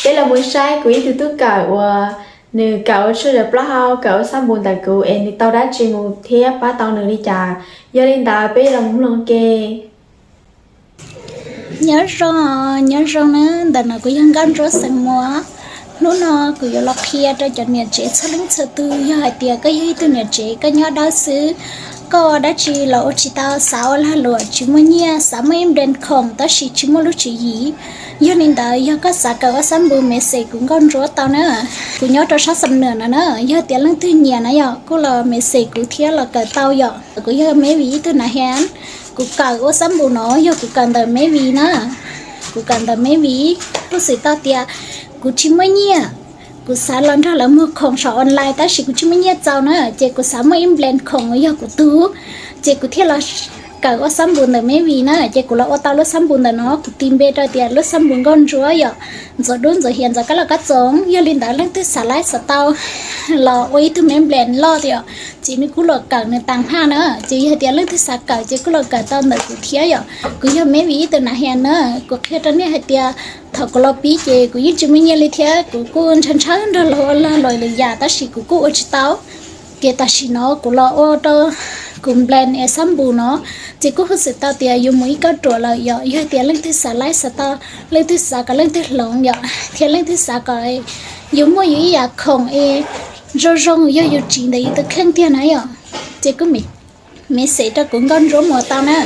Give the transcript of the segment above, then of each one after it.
Peb los mus saib kuv ib tug tub kawm uas nws kawm ua tshuaj zam plaub hau, kawm ua xab npus ntawm kuv es nws tau dab tsi mus thiab pab tau nws li cas. Yog li ntawd peb los mus mloog ke. Nyob zoo, nyob zoo na, ntawm no kuv yog Nkauj Ntsuab xeem Muas. Hnub no kuv yuav los qhia rau cov niam tsev txhua leej txhua tus, yog hais tias koj yog ib tug niam tsev koj nyob dawb xwb, koj ua dab tsi los ua tsis tau, xav ua lag luam tsis muaj nyiaj, xav muaj ib nplen khoom tab sis tsis muaj lub tswv yim. Yog li ntawd yog koj xav kawm ua xab npus message kuv Nkauj Ntsuab tau na. Kuv nyob rau sab Xam Nuam no na, yog tias leej twg nyiam na yom kuj los message kuv thiab los kawm tau yom. Kuv yog Meb Vim ib tug nav hias, kuv kawm ua xab npus no yog kuv kawm ntawm Meb Vim na. Kuv kawm ntawm Meb Vim, kuj xwm tau tias kuv tsis muaj nyiaj, kuv xav los nrog lawv muag khoom saum online tab sis kuv tsis muaj nyiaj txaus na, ces kuv xav muaj ib nplen khoom uas yog kuv tug, ces kuv thiaj los kawm ua xab npus ntawm Meb Vim na, ces kuv los ua tau lub xab npus ntawm no, kuv tis npe rau tias lub xab npus Nkauj Ntsuab yom, ntxuav dub ntxuav hias ntxuav kab los kab txoos. Yog li ntawd leej twg xav laib xav tau los ua ib tug Meb Vim loj yom, ces nws kuj los kawm nws tas haj na, ces yog tias leej twg xav kawm ces kuj los kawm tau ntawm kuv thiab yom. Kuv yog Meb Vim ib tug nav hias na, kuv qhia rau nej hais tias thaum kuv los pib ces kuv yeej tsis muaj nyiaj li thiab kuv kuj ntshaw ntshaw nrog lawv ua lag luam lwm yam tab sis kuv kuj ua tsis tau. Ces tam sim no kuv los ua rau kuv nplen es xab npus no, ces kuj huj xwm tau tias yuav mus ib kauj ruam lawm yom. Yog tias leej twg xav laib xav tau, leej twg xav kom leej twg hloov yom, thiab leej twg xav kom yus muaj yus ib yam khoom es zoo zoo yog yus tsim ntawm yus tus kheej tiag na yom, ces kuj message rau kuv Nkauj Ntsuab Muas tau na.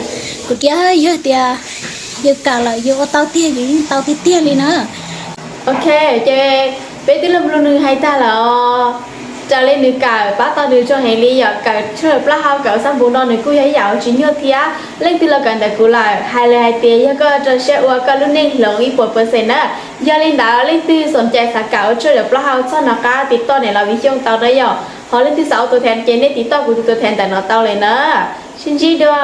Kuv tias yog tias yus kawm lawm yus ua tau tiag yus yeej tau tiag tiag li na. Ok, ces peb twb los mloog nws hais tag lawm os. Raws li nws kawm pab tau nws zoo heev li yom, kawm tshuaj zam plaub hau kawm ua xab npus no nws kuj yog ib yam uas tsis nyuaj thiab. Leej twg los kawm ntawm kuv lawm hais lawm hais tias yog koj rau siab ua koj lub neej hloov ib puas percent na. Yog li ntawd leej twg xoom cai xav kawm ua tshuaj zam plaub hau txhob hnov qab tiv toj niam laus Viv Xyooj tau na yom. Ho leej twg xav ua tus thev ces nej tiv toj kuv tus tus thev ntawm no tau lawm na. Sib ntsib dua.